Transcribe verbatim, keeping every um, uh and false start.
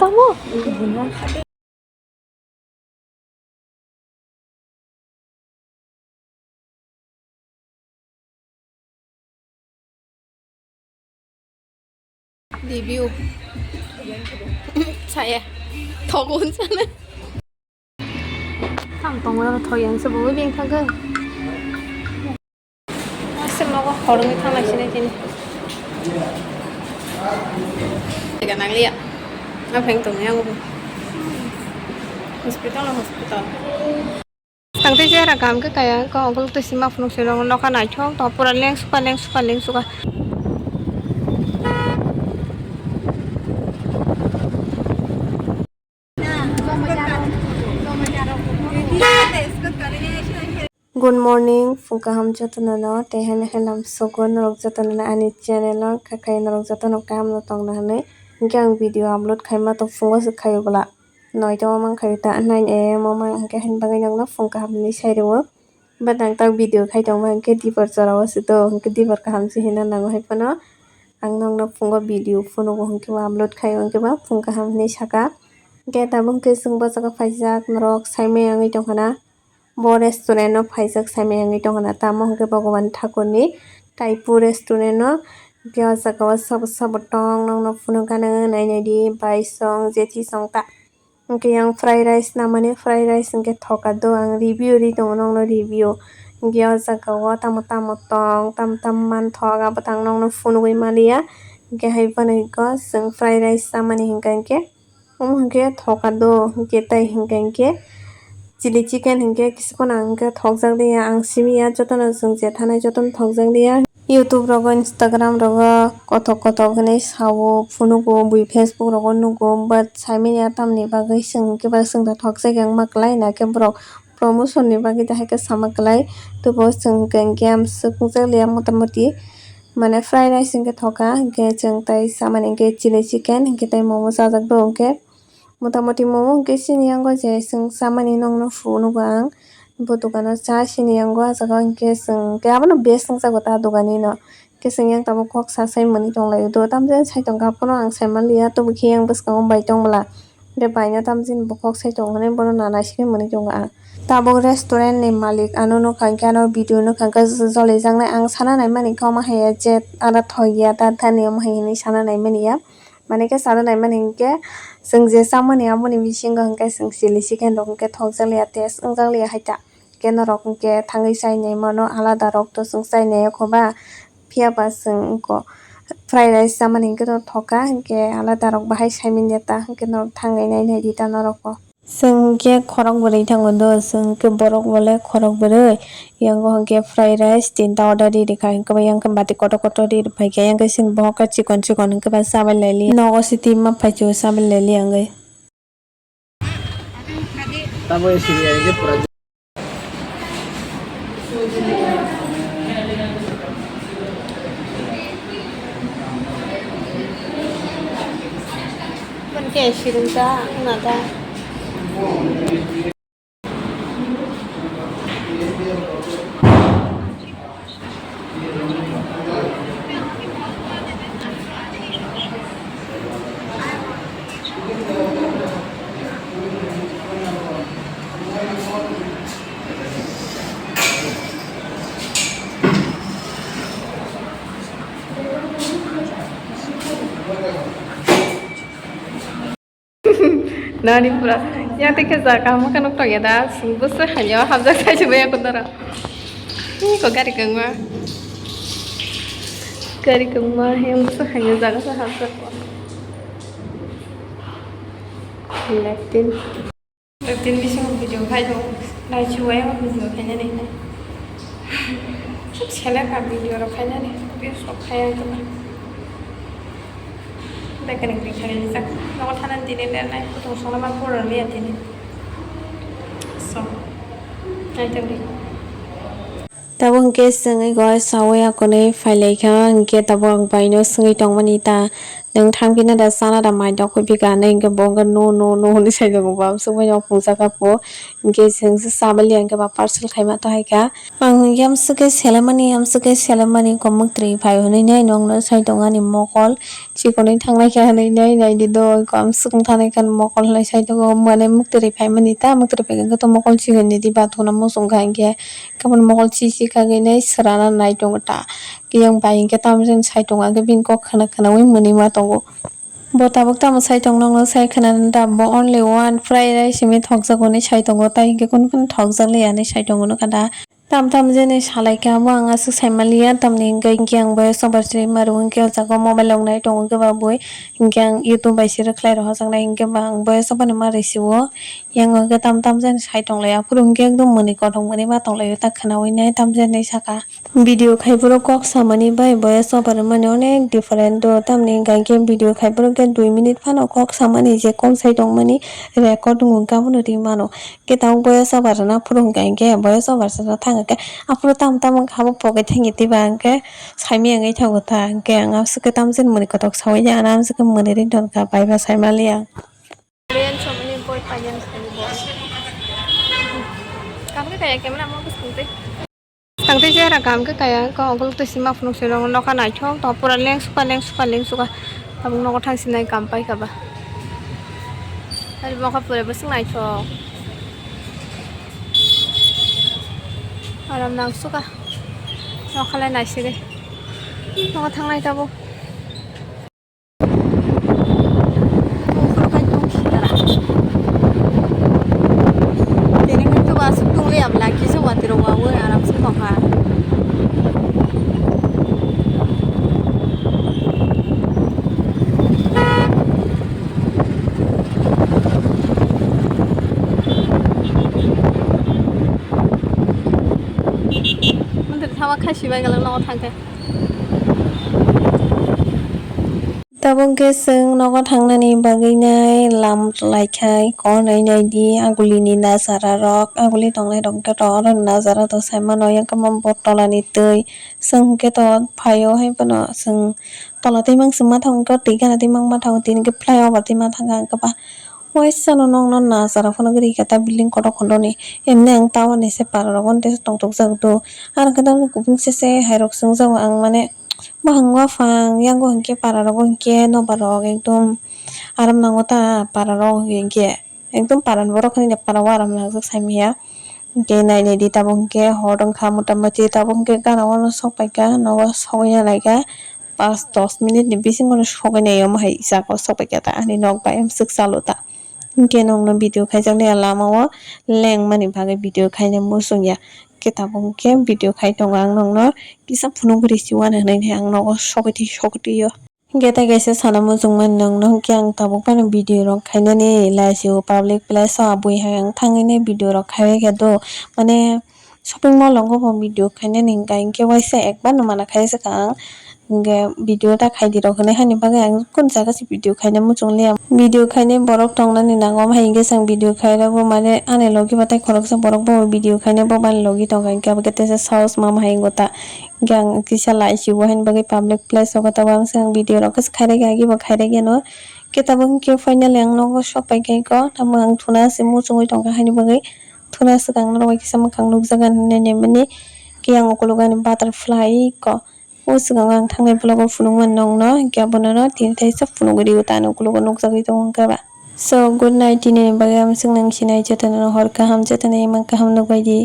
Tamo? Review. Saya. Thogun sana. Tang tongmani thok yang se bumui beng thangkhe. Asem nogo horongwi thanglai sinai tini. Tega nangliya. Apheng tongwi ang bo. Hospital no hospital. Tang tei chera kaham khe kaya ko okolog tei sima phunuk sirok nokha naithok to pura lengsuka lengsuka lengsuka. Good morning, phung kaham jotono no, tei haino haino lamsogo norok jotono no ani channel o, khakhai norok jotono kaham no tongna hinwi. Hinkhe ang video upload khaima to phungo se khaio bwla. Noito o mankha ta nine A M o mang hinkhe haini bagwi nokno phung kaham hinwi sai rwo. But ang tak video khai tongma hinkhe dipor jora o se do, hinkhe dipor kaham se hina nango hai phano. Ang nokno phungo video phunugo hinkhe bo upload khaio hinkhe ba phung kaham hinwi saka. Hinkhe tabuk hinkhe chwng bwskango phaijak norok saimaya wngwi tongkha na. Bo restaurant o phaijak saimaya wngwi tongkha na. Tamo hinkhe Bhagwan Thakurni Kaipu restaurant o. Hinkhe o jaga o sabo sabo tong nokno phunukgano nainai di bai song jethi song ta. Hinkhe yang fried rice namani, fried rice hinkhe thoka do ang review ri tongo nokno review. Hinkhe o jaga o tamo tamo tong, tamo tamo manthok abo tang nokno phunugwi maliya. Hinkhe hai phano iko chwng fried rice chamani hinkha hinkhe omo hinkhe thoka do hinkhe tai hinkha hinkhe chili chicken hinkhe kisa phano ang hinkhe thokjak liya, ang simiya jotono chwng je thanai jotono thokjak liya. YouTube rogo, Instagram rogo kothok kothok hinwi sao, phunugo, bui Facebook rogo nugo, but saimanya tamni bagwi chwng khe ba chwng da thokjagwi wngma kwlai, na khe borok promotion ni bagwi da hai khe sama kwlai. Tubui chwng hwnkhe games swk wngjak liya, motamoti mane fried rice hwnkhe thoka, hwnkhe chwng tai chamani hwnkhe chili chicken, hwnkhe tai momo chajak do hwnkhe. Motamoti momo hwnkhe chini yango je chwng chamani nokno phunugo ang. Bo dogano cha sini yango ah jaga hwnkhe chwng hwnkhe abono base wngjago ta dogani no. Hwnkhe chwng yang tabuk kok sa sai mwnwi tonglaio do. Tamjani sai tongkha abono ang sai manliya, tobokhe yang bwskango bai tong bwla. Hwnkhe baino tamjani bo kok sai tongo hinwi bono na naisikhe mwnwi tongo ang. Tabuk restaurant ni malik ano nukha hwnkhe ano video nukha hwnkhe jolijaknai ang sana naimani khe omo haiya je ada thok ya ta thani omo hai hinwi sana naimani ya. Mane khe sana naimani hinkhe chwng je chamani aboni bisingo hinkhe chwng chili chicken rok hinkhe thokjak liya, taste wngjak liya hai ta. Hinkhe norok hinkhe thangwi chainai mano alada rok to chwng chainai o kho ba, phiya ba chwng wngkho fried rice chamani hinkhe to thoka hinkhe alada rok bahai saimanya ta hinkhe norok thangwi nainai di ta norok o. Chwng hinkhe khorok bwrwi thango do, chwng hinkhe borok bole khorok bwrwi. Yango hinkhe fried rice tinta order ri rikha, hinkhe bo yang khe bati kotor kotor ri rwphaikha, yang khe chini bohok khe chikon chikon hinkhe ba chabai laili, nogo siti ma phaichu chabai laili ang khe. Boni khe sirung ta wngna ta. Nani pura. Ya te khe jaga mo kano tong ya da. Sungbo se hanya hamjak sai se baya kondoro. Ni ko gari kangma. Gari kangma he mo se hanya jaga se hamjak ko. Latin. Latin bisingo video khai do. Nai chuwa ya video khai nani. Sep sele ka video ro khai nani. Views ro khai ya kama. Bekereng ringkha rijak. Nogo thanani tini lernai, kutung songma pura liya tini. So, naitongdi. Tabuk hwnkhe chwng ego sawi akonwi phailaikha, hwnkhe tabuk ang baino swngwi tongmani ta, Nwng thang phina da chana da mai dok phi ka hinwi hwnkhe bo hwnkhe no no no hinwi sai tongo, bo amsuk bai no phunukjak kha po. Hwnkhe chwng se chabaliya hwnkhe ba parcel khaima to hai kha. Ang hwnkhe amswk khe selemani, amswk khe selemani, kok mwktwrwi phai hwnwi nai nokno sai tongo ani mokol. Chikonwi thangnai kha hwnwi nai nai di do, kok amswk wng thanai kha mokol hwnwi sai tongo, mane mwktwrwi phaimani ta, mwktwrwi phai khe to mokol chikon di di ba thuna muchung kha hwnkhe, khe bono mokol chi chi kagwi nai swrana nai tongo ta. Khe yang bai hwnkhe tamo jani sai tongo, hwnkhe bini kok khna khnaui mwnwi ma tongo. Bo tabuk tamo sai tong nokno sai khna da, bo only one fried rice hwnwi thokjak hwnwi sai tongo, tai hwnkhe kunu phano thokjak liya hinwi sai tongo nokha da. Tam tam jani salai kha, bo ang aswk sai manliya, tamni hwnkhe, hwnkhe ang boyes over se ma rw hwnkhe o jaga o mobile rok nai tongo hwnkhe ba bui, hwnkhe ang YouTube bai se rwkhlai rw hojaknai hwnkhe ba ang boyes over ni ma rw sio, yang hwnkhe tam tam jani sai tonglai, aphuru hwnkhe ekdom mwnwi kothok mwnwi ma tonglaio ta khwnaui nai tam jani saka. Video khai borok kok samani bai boyes over mani onek different do, tamni hwnkhe video khai borok khe dui minute phano kok samani je kok sai tongmani record wngkha abono ri mano. Khe tabuk boyes over rwna phuru hwnkha hinkhe boyes over se thang khe aphuru tamo tamo wngkha abo poket thangwi twiba hinkhe saimaya wngwi thango ta hinkhe ang aswk khe tamo chini mwnwi kotok saui ya ano amswk khe mwnwi ri donkha bai ba saimaliya. Tangtwi chehra kaham khe kaya wngkha, okolog twi sima phunuk se nokha naithok tongkha, pura lengsuka lengsuka lengsuka. Tabuk nogo thang sinai kam paikha ba. Ari mokha pura bwswk naithok. Aram nangsuka. Nokha lai naisigwi. Nogo thangnai tabuk. Tini hwn to aswk tong liya bwla kisa watwi rok wawi aram se tongkha. Mantri thawa khasi bai galang nogo thangkhe. Tabuk khe chwng nogo thangnani bagwi nai lam lai khai, kok nai nai di, agulini najara rok, aguli tongnai rok khe to oro najara to sai mano, yang khe bo tolani twi, chwng khe to phaio hai phano chwng tola twi mang chwng ma thango, twi gana twi mang ma thango, tini khe flyover twi ma thang kha ang khe ba. Waisa no nokno najara phano gari khe ta building kotor kotor ni, emni ang town ni se para rogo tongthok jak do, aro khe ta kubun se se hai rok chwng jago ang mane. Buphang buphang yango hinkhe para rogo hinkhe nobar rok ekdom aram nango ta para rok hinkhe ekdom para ni borok hinwi para o aram nangjak sai manya. Hinkhe nai nai di tabuk hinkhe hor wngkha mota moti tabuk hinkhe gana o sok paikha nogo sogwi ya naikha pas dos minute ni bisingo no sogwi nai omo hai jaga o sok paikha ta ani nok bai swk chalo ta. Hinkhe nokno video khaijaknai lama o lengmani bagwi video khaina muchung ya. Khe tabuk hinkhe video khai tongo ang nokno kisa phunugwi risi uanw hinwi ang nogo sogwi twi sogwi twi o. Hinkhe tei kaisa sana muchung mani nokno hinkhe ang tabuk phano video rok khainani lai si o public place o abui hai ang thangwi nai video rok khaiwi khe do mane. Shopping mall o bo video khainani hinkha hinkhe waisa ekbar no mana khaijak ang. Hinkhe video ta khaidi rok hinwi hani bagwi ang kunu jaga se video khaina muchung liya. Video khainai borok tongnani nango, omo hai hinkhe chwng video khairokbo mane ani logi batai khoroksa borok bo video khainai bo bani logi tongkha hinkhe abo khe teisa sahos mama hai wngkha ta. Hinkhe ang kisa lai si o hani bagwi public place o khe tabuk ang chwng video rok khe khairokya agi bo khairokya no. Khe tabuk hinkhe finally ang nogo sok paikha tamo ang thuna se muchungwi tongkha hani bagwi. Thuna swkang norok bai kisa mwkhang nukjago hinwi naimani. Khe ang ukulukgo ani butterfly ko. O swkango ang thangnai vlog o phunukmani nokno, hinkhe abono no tini thaisa phunugwi rio ta ani ukulukgo nukjagwi tongo hinkhe ba. So, good night, tini ni bagwi amswk nang sinai jotono hor kaham, jotono imang kaham nukbai di.